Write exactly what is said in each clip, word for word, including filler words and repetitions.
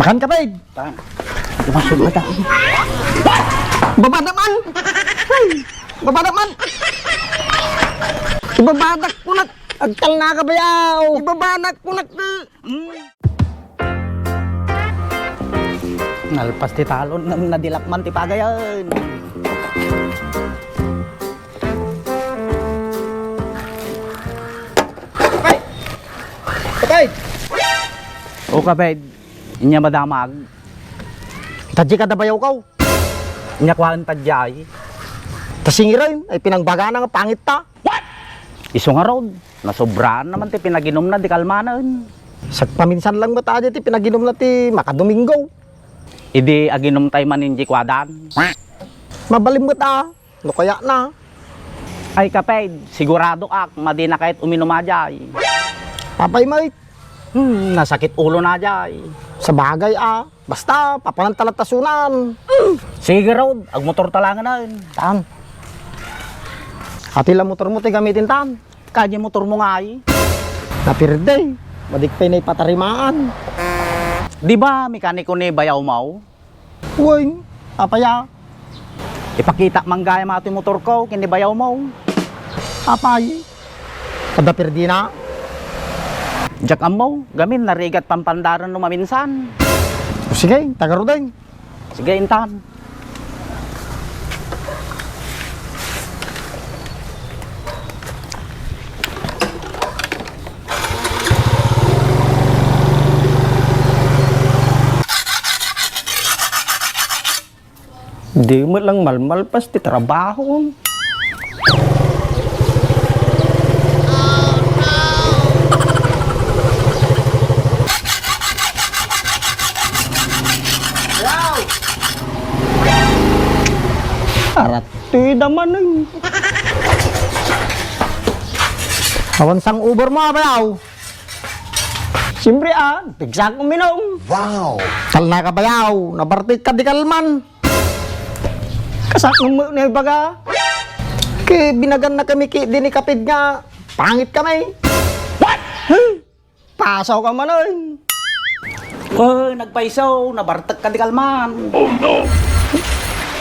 Makan ka, Ped? Tan. Dumasod na tayo. Babadak man! Babadak man! Ibabadak ko na! Agtal na ka bayaw! Ibabadak ko na! Mm. Nalpas ti talon, nadilak man ti pagayan. Kapay! Kapay! O, Kapay, inya madamag. Tadji ka da bayaw kaw. Inya kuan tadjay. Ta singiren, ay pinangbagana nga pangit ta. Isu ngarud, nasobraan naman ti pinaginumna di kalmanen. Sagpaminsan lang met a di ti pinaginumna ti makadomingo. Idi aginum tay manin di kuadan. Mabalin met a, no kaya na. Ay, Kaped, sigurado ak, madi na kayat uminum a jay. Apay met? Hmm, nasakit ulo na jay. Sabagay a, basta, papanan ta latta sunan. Sige, Rod, agmotor ta langanan. Tan. Ati la motor mo ti gamitin tan. Kanya motor mo nga ay? Napirde. Madik pay na ipatarimaan. Di ba, mekaniko ni bayaw mo? Wen, apay a? Ipakita man gayam ti motor ko, ken ni bayaw mo. Apay? Kada perdina? Diak ammo, gamin narigat pampandaren no maminsan. O sige, tagaruden. Sige, intan. Di met lang malmalpas ti trabaho. Arat toy damanen. Awan sang Uber mo, a, bayaw? Siyempre, a, pigsak uminum. Wow! Kalna ka, bayaw, nabartik ka di kalman. Kasak mo na ibaga. Ke, binagan na kami ki, di ni Kapid nga, pangit kami. What? Huh? Pasaw ka man, oy. Oh, nagpaisaw, nabartek ka di kalman. Oh, no!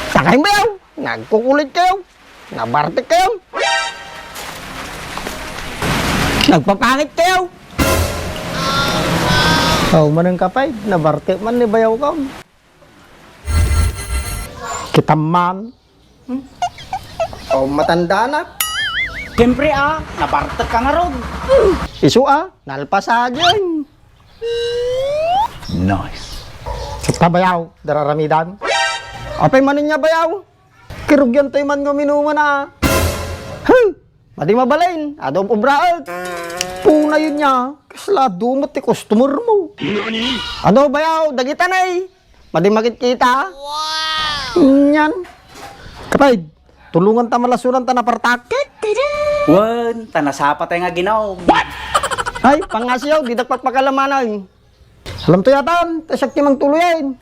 Sakay mo yaw, nagkukulit kayo, nabartek kayo. Nagpapangit kayo. Oh, manang kapay, nabartek man ni bayaw ka. Kita man. Hmm? Oh, matanda na. Siyempre, a, nabartek ka ngarud. Isu, a, nalpas a dyan. Nice. Sa bayaw, dararamidan. Apay man niya bayaw? Kirugyan tayo man nga minuman, a. Huh! Madi mabalin, adu obraet. Punayon niya, kasla adu met ti customer mo. Nani? Adu bayaw, dagita nay. Madi makitkita. Wow! Nyan. Kapay, tulungan ta malasuran ta napartak. Wen, ta nasapa tay nga ginaw. What? Ay, pangasiyaw, didak pakpakalamanay. Alam to yatan, ta siak ti mangtuloyan.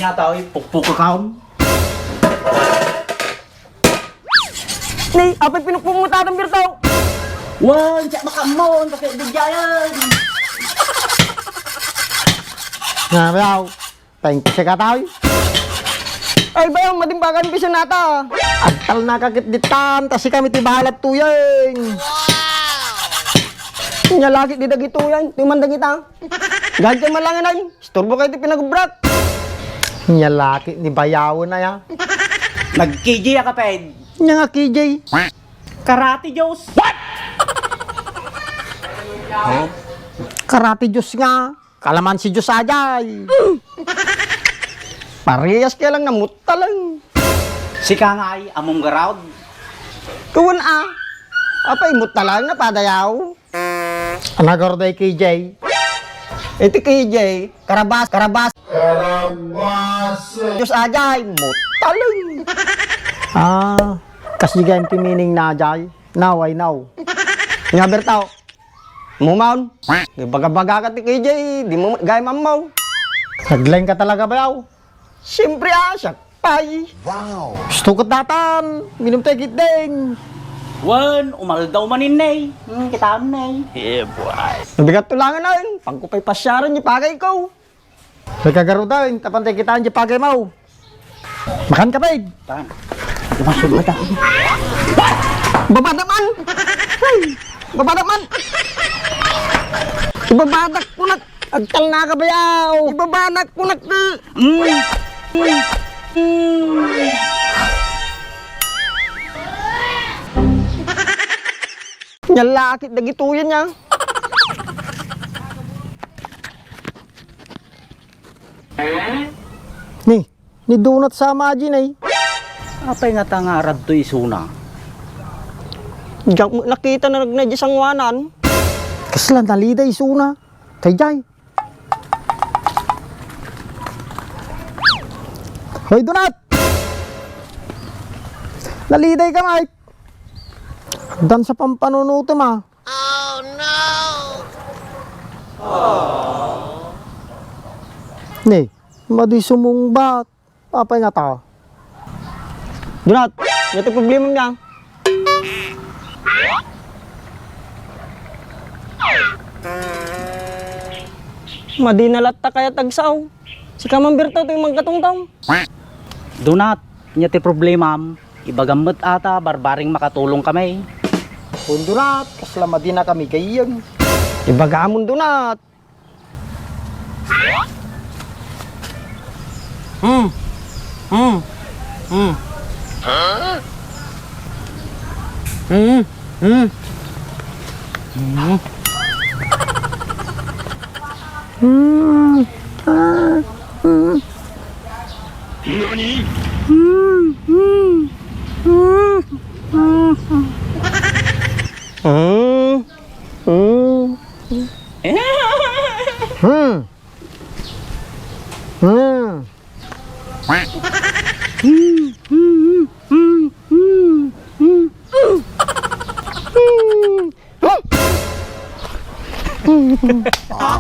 Nya tayo, pukpuk account. Ni, apay pinukpuk mo tatang birtaw? Wan, siya makamon, kasi bigyayan. Nga, bayaw. Thank you, sekatay. Ay, bayaw, madimbagan bisa nata. Agtal na kakit ditan, ta sikami ti bahalat tuyeng. Nya lagi di dagituyan, ti man dagita. Gagay man lang inay, istorbo kayo ti pinagubrak. Nya laki ni bayawen aya. Nag-K J ya, kaped. Nya nga K J. Karate Diyos. What? Karate Diyos nga. Kalaman si Diyos ajay. Parehas kaya lang na muttalan. Sika nga ay among garaod. Tuon a. Apay muttalan na padayaw. Anagar day K J. Iti K J, karabas, karabas. Karabas. Diyos ajay, muttalan. Ah, kasi ganyan ti meaning na ajay. Now I know. Nga bertaw. Mumaon. Baga-baga ka ti K J, di mo gay mammaw. Naglain ka talaga, bayaw. Siyempre, ah, siya. Pay. Wow. Gusto ko datan. Minum tayo gitdeng. Wen, umaldaw manin, ne. Hmm, kitam, ne. Yeah, boy. Nabigat to lang, ne. Pangkupay pasyaran ni pagay ko. Nagkagaruda, eh. Tapantay kitaan di pagay mo. Makan ka, Ped. Tan. Umasod ka, tan. Baba naman! Ay! Baba naman! Ibabadak ko na! Agtal na ka bayaw! Ibabadak ko na! Mm. Nyalakit dagituyan niya. Ni, ni Donut sa Majin ay. Apay nga ta nga aradto isuna? Diak mo nakita na nagna di sanguanan. Kasla nalida isuna. Kay jay. Hoy, Donut! Naliday ka, Mike. Dan sa pampanunutem, ah. Oh, no! Ni, madi sumungbat. Apay nga ta? Donut, iti problema niya. Madi na latta kaya tagsaw. Sika man, Berto, ti mangkatungtong. Donut, nia ti problemam, ibagam met ata, barbaring makatulong kami. Kun Donut, kasla madi na kami gayyem. Ibagamon, Donut. Hmm. Hmm. Hmm. Hmm. Hmm. Hmm. Ah. Hmm. Hmm. Hmm. Hmm. Hmm. Hmm. Hmm. Hmm.